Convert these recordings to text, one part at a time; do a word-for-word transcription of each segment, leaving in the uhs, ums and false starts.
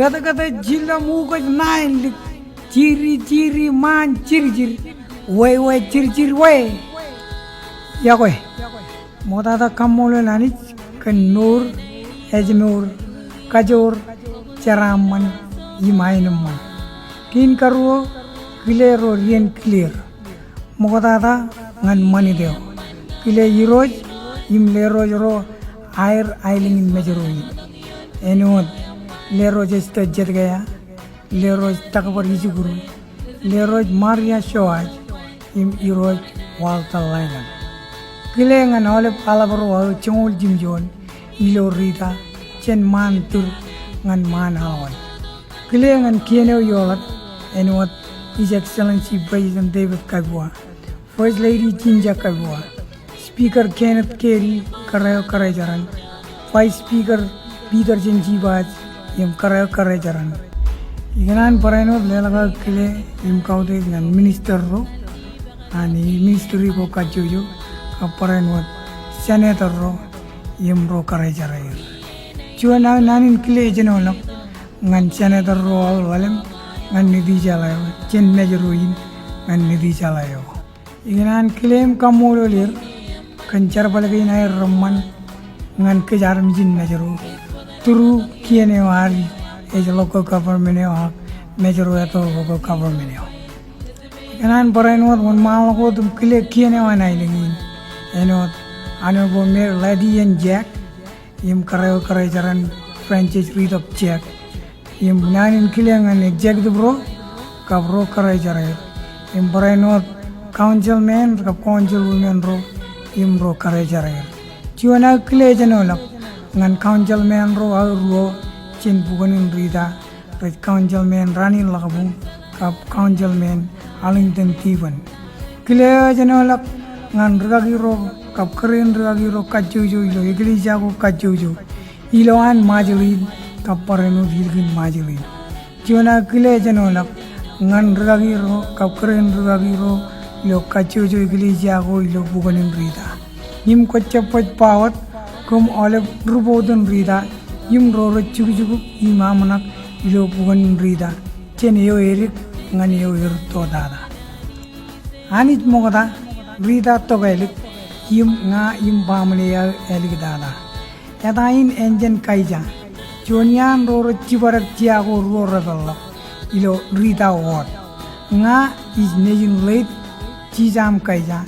Kōtkōt jilọk ṃukaj ṇain lik, jiri jiri ṃaan jirjir, wāwā jirjir wā. Iọkwe. Ṃoktata kaṃṃoolol Anij kōn mour, ājmour, kajoor, jeraaṃṃan im aenōṃṃan. Kein karuo, kile ro dien kile er. Ṃoktata ñan ṃanit eo. Kile Irooj im lerooj ro aer aelōñ in Mājro in. Āinwōt lerooj Esther Zedekiah, lerooj Takbar Isukuru, lerooj Maria Joas, im Irooj Walter Lyman. Kile ñan aolep aḷap ro aō joñoul jimjuon ilo Rita, jān ṃaan tūr ñan ṃaan aḷoan. Kile ñan kien eo eoḷap, āinwōt His Excellency President David Kabua, First Lady Ginger Kabua, Speaker Kenneth Kerry, kōrā eo kōrā jeran, Vice Speaker Peter Jenjibas, im kōrā eo kōrā jeran. Ikōṇaan barāinwōt leḷọk aō kile im kautiej ñan minister ro an ministry ko kajjojo, kab barāinwōt senator ro im ro kōrā jeraer. Juon aō naan in kile ejenoḷọk ñan senator ro aō ḷalem ñan Nitijeḷā eo, jān Mājro in ñan Nitijeḷā eo. Ikōṇaan kile im kaṃṃoolol er kōn jerbal kein aer reṃṃan ñan kōj armej in Mājro through kien eo ad ej local government eo ak Mājro Atoll local government eo. Ikōṇaan barāinwōt wōnṃaanḷọk wōt im kile kien eo an aelōñ in, āinwōt Honorable Mayor Ladi N. Jack, im kōrā eo kōrā jeran Francis Ridop Jack, im naan in kile ñan executive ro kab ro kōrā jeraer, im barāinwōt councilmen kab councilwomen ro im ro kōrā jeraer. Juon aō kile ejenoḷọk ñan councilmen ro aō ruo jān bukwōn in Rita, rej Councilman Rani Lakabung kab Councilman Arlington Tiban. Kile eo ejenoḷọk ñan rūkaki ro kab kōrā in rūkaki ro kajjojo ilo eklejia ko kajjojo ilowaan Ṃajeḷ in kab barāinwōt ilikin Ṃajeḷ in. Juon aō kile ejenoḷọk ñan rūkaki ro kab kōrā in rūkaki ro ilo kajjojo eklejia ko ilo bukwōn in Rita. Im kwōjab baj ba wōt kōm aolep ri-board in Rita im ro rej jukjuk im aṃ ṇak ilo bukwōn in Rita jān eo edik ñan eo erūtto tata. Anij ṃokta, Rita tokālik, im ña im baaṃle eo āliktata. Eta in āindein Kaija, juon iaan ro rej jibadek jea ko ruo repeḷḷọk ilo Rita ward. Ña ij nejin late Jijam Kaija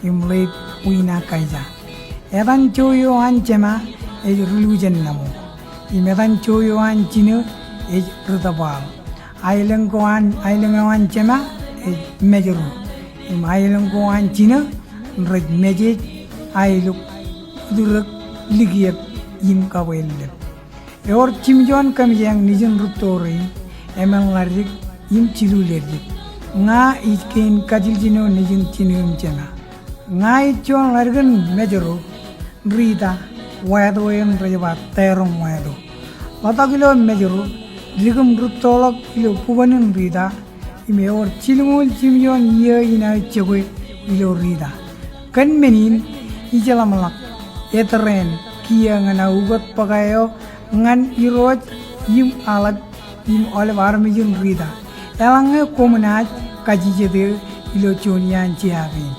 im late Wina Kaija. Etan jo eo an jema ej Rilujen Namo. Im etan jo eo an jinō ej Ritōbaḷ. Aelōñ ko an, aelōñ eo an jema ej Mājro. Im aelōñ ko an jinō rej Mājej, Aeluk, Utrōk, Likiek, im Kabwellep. Ewōr jimjuon kōmjeañ nejin rūtto rein, emān ḷaddik im jilu leddik. Ña ij kein kajiljino nejin jinō im jema. Ña ij juon ḷaddik in Mājro, Rita, wāto eṇ rej ba Tairoñ wāto. Ḷotak ilo Mājro, dik im rūttoḷọk ilo bukwōn in Rita, im ewōr jilñuul jimjuon iiō in aō jokwe ilo Rita. Kōn men in, ijeḷamḷọk etōreen kiiō ñan aō ukōt bōkā eo ñan Irooj im aḷap im aolep armej in Rita. Eḷaññe koṃ naaj kajijet eō ilo juon iaan jea kein.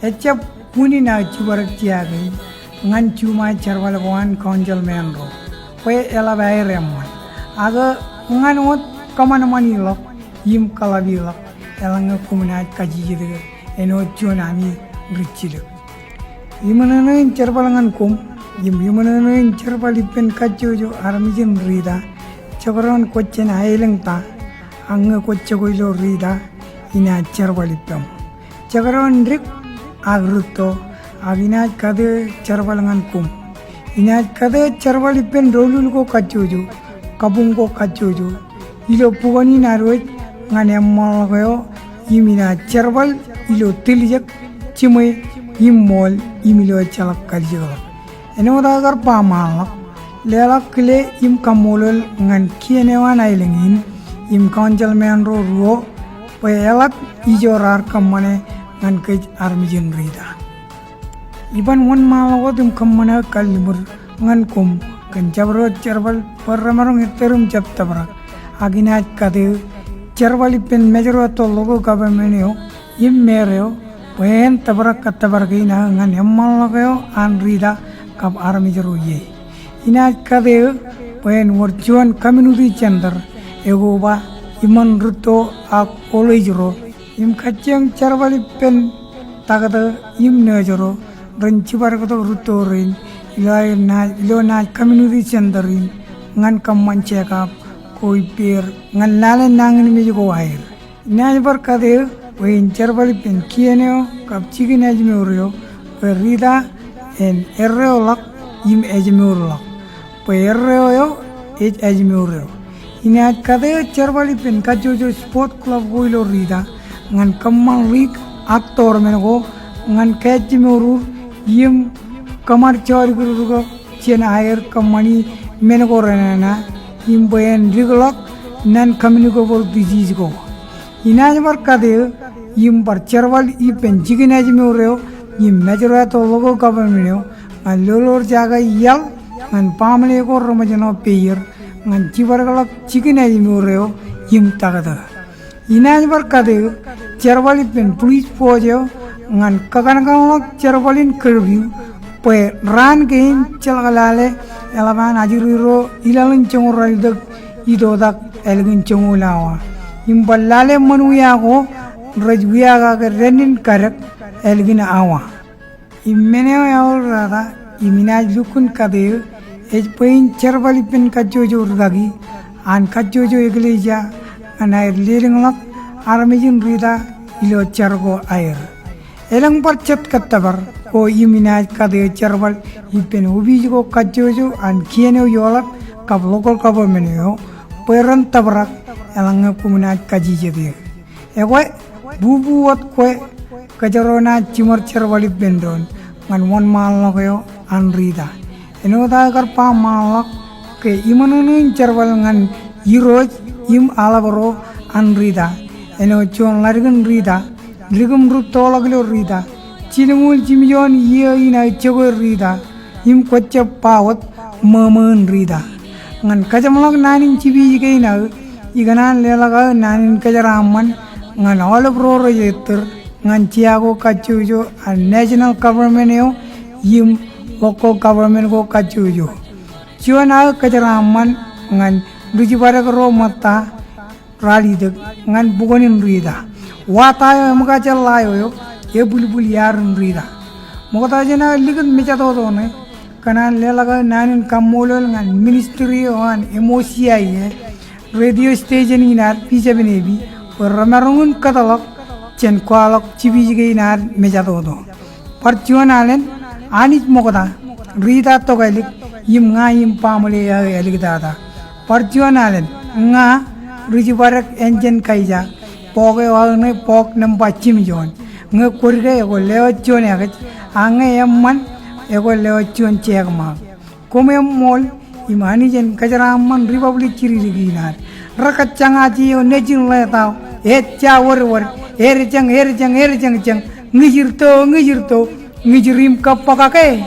Ejjab unin aō jibadek jea kein ñan juṃae jerbal ko an councilmen ro bwe eḷap aer eṃṃan. Ak ñan wōt kōṃanṃani ḷọk im kaḷap e ḷọk eḷaññe koṃ naaj kajjitōk āinwōt juon ami ri jilōk. Iṃōṇōṇō in jerbal ñan koṃ im iṃōṇōṇō in jerbal ippān kajjojo armej in Rita. Jekdọọn kwōj jān aelōñ ta, ak ñe kwōj jokwe ilo Rita, inaaj jerbal ippaṃ. Jekdọọn dik ak rūtto, ak inaaj kate jerbal ñan koṃ. Inaaj kate jerbal ippān doulul ko kajjojo, kabuñ ko kajjojo, ilo bukwōn in ad wōj ñan eṃṃanḷọk eo, im inaaj jerbal ilo tiljek, jiṃwe, im ṃool, im ilo ejjeḷọk kalijekḷọk. Āinwōt aō kar ba ṃaanḷọk, leḷọk kile im kaṃṃoolol ñan kien eo an aelōñ in im councilman ro ruo bwe eḷap ijo raar kōṃṃane ñan kōj armej in Rita. Iban wōnṃaanḷọk wōt im kōṃṃan aō kalliṃur ñan koṃ kōn jabdewōt jerbal bwe remaroñ ettōr im jab tōprak, ak inaaj kate eō jerbal ippān mājro etto local government eo im mayor eo bwe en tōprak kōttōpar kein aō ñan eṃṃanḷọk eo an Rita kab armej ro ie. Inaaj kate eō bwe en wōr juon community center, ekoba iṃōn rūtto ak oḷeej ro, im kajjioñ jerbal ippān taktō im nurse ro ren jibadektok rūtto rein ilo aer naaj, ilo naaj community center in ñan kōṃṃan check up ko ippāer ñan lale nañinmej ko aer. Inaaj bar kate eō bwe en jerbal ippān kien eo kab jikin ājmour eo bwe Rita en erreo ḷọk im ājmour ḷọk, bwe erreo eo ej ājmour eo. Inaaj kate eō jerbal ippān kajjojo sport club ko ilo Rita ñan kōṃṃan league ak tournament ko ñan kajjimour im kōṃad jodikdik ko jān aer kōṃṃani men ko renana im bwe en likḷọk non-communicable disease ko. Inaaj bar kate eō im bar jerbal ippān jikin ājmour eo im mājro etto local government eo ñan lolorjake iaḷ ñan baaṃle ko reṃōjṇọ peier ñan jibadekḷọk jikin ājmour eo im taktō. Inaaj bar kate eō jerbal ippān police force eo ñan kakōnkanḷọk jerbal in curfew bwe raan kein ejjeḷọk lale eḷap an ajri ro ilaḷ in joñoul ralitōk itoitak ālikin joñoul awa. Im bar lale ṃōn wia ko rej wiakake dān in kadek ālikin awa. Im men eo eaorōk tata im inaaj lukkuun kate eō ej bwe in jerbal ippān kajjojo rikaki an kajjojo eklejia ñan aer lelōñḷọk armej in Rita ilo jar ko aer. Elōñ bar jet kōttōpar ko im inaaj kate eō jerbal ippān opiij ko kajjojo an kien eo eoḷap kab local government eo bwe ren tōprak eḷaññe koṃ naaj kajjitōk eō. Ekwe, bubu wōt kwe kōjro naaj jiṃor jerbal ippān doon ñan wōnṃaanḷọk eo an Rita. Āinwōt aō kar ba ṃaanḷọk ke iṃōṇōṇō in jerbal ñan irooj im aḷap ro an Rita. Āinwōt juon ḷaddik in Rita, dik im rūttoḷọk ilo Rita, jilñuul jimjuon iiō in aō jokwe Rita, im kwōjab ba wōt ṃōṃō in Rita. Ñan kajeṃḷọk naan in jipij kein aō, ikōṇaan leḷọk aō naan in kōjeraaṃṃan ñan aolep ro rej ettōr ñan jea ko kajjojo an national government eo im local government ko kajjojo. Juon aō kōjeraaṃṃan ñan ri jibadek ro ṃōtta ralitōk ñan bukwōn in Rita. Wa ta eo eṃōkajjeḷḷā eo ebwilbwil iaad in Rita. Ṃokta jān aō likūt mejatoto ṇe, kōṇaan leḷọk aō naan in kaṃṃoolol ñan ministry eo an M O C I A, radio station in ad V seven A B, bwe remaroñ in kōtḷọk jān kwaḷọk jipij kein ad mejatoto. Bar juon alen, Anij ṃokta, Rita Tokālik, im ña im baaṃle eo aō āliktata. Bar juon alen, ña, ri jibadek Enjen Kaija, bọọk eo aō ṇe bọọk nōṃba jimjuon. Ñe kwōdike ekwe lewōj juon ekōj, ak ñe eṃṃan ekwe lewōj juon check mark. Koṃ eṃṃool, im Anij en kōjeraaṃṃan Republic jidikdik in ad. Rekajjañaje eo nejin ḷetao, ejja wōdwōd, edjeñ, edjeñ, edjeñjeñ, ñijirto, ñijirto, ñijir im kōbbōkake.